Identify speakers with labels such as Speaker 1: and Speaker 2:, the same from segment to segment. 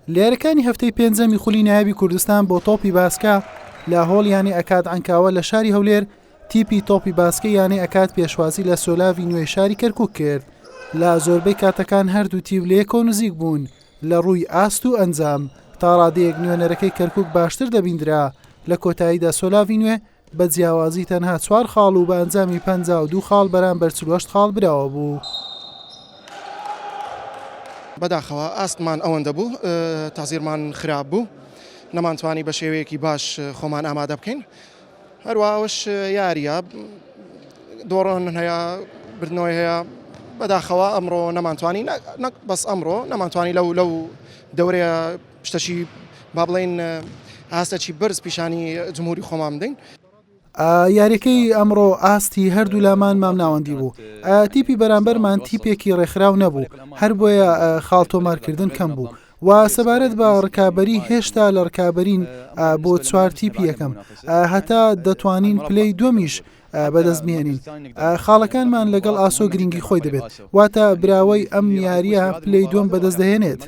Speaker 1: لە یاریەکانی هەفتەی پێنجەمی خولی نایابی کوردستان بۆ تۆپی باسکە لە هۆڵی یانەی ئەکاد عەنکاوە لە شاری هەولێر تیپی تۆپی باسکەی یانەی ئەکاد پێشوازی لە سۆلاڤی نوێی شاری کەرکوک کرد لە زۆربەی کاتەکان هەردوو تیپ لە یەکەوە نزیک بوون لە ڕووی ئاست و ئەنجام تا ڕادەیەک نوێنەرەکەی کەرکوک باشتر دەبیندرا لە کۆتاییدا سۆلاڤی نوێ بە جیاوازی تەنها چوار خاڵ و بە ئەنجامی 52 خاڵ بەرامبەر 48 خاڵ براوە بوو.
Speaker 2: بەداخەوە ئاستمان ئەوەندە بوو تازیرمان خراپ بوو نەمانتوانی بە شێوەیەکی باش خۆمان ئامادە بکەین هەروە ئەوش یاریە دۆڕان هەیە بردنەوەی هەیە بەداخەوە ئەمڕۆ نەمانتوانی نەک بەس ئەمڕۆ نەمانتوانی لەو لەو دەورەیە شتەکی با بڵێین ئاستەکی بەرز پیشانی جمهوری خۆمان بدەین.
Speaker 1: یاریەکەی ئەمڕۆ ئاستی هەردوولامان مامناوەندی بوو، تیپی بەرامبەرمان تیپێکی ڕێکخراو نەبوو، هەربۆیە خاڵ تۆمارکردن کەم بوو و سەبارەت بە ڕکابەری هێشتا لە ڕکابەرین بۆ چوار تیپی یەکەم، هەتا دەتوانین پلەی دووەمیش بەدەست بهێنین، خاڵەکانمان لەگەڵ ئاسۆ گرنگی خۆی دەبێت، واتە براوەی ئەم یارییە پلەی دووەم بەدەست دەهێنێت.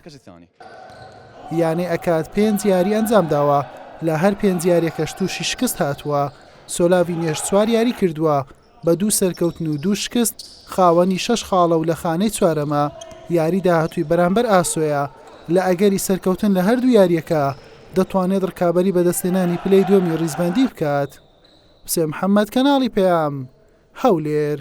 Speaker 1: یانەی ئەکاد پێنج یاری ئەنجامداوە، لە هەر پێنج یاریەکەش تووشی شکست هاتووە، سۆلاڤی نوێش چوار یاری کردووە، بە دوو سەرکەوتن و دوو شکست خاوەنی شەش خاڵە و لە خانەی چوارەمە، یاری داهاتووی بەرامبەر ئاسۆیە، لە ئەگەری سەرکەوتن لە هەردوو یارییەکە دەتوانێت رکابەری بەدەستهێنانی پلەی دووەمی ریزبەندی بکات. حوسێن محەمەد، کەناڵی پەیام، هەولێر.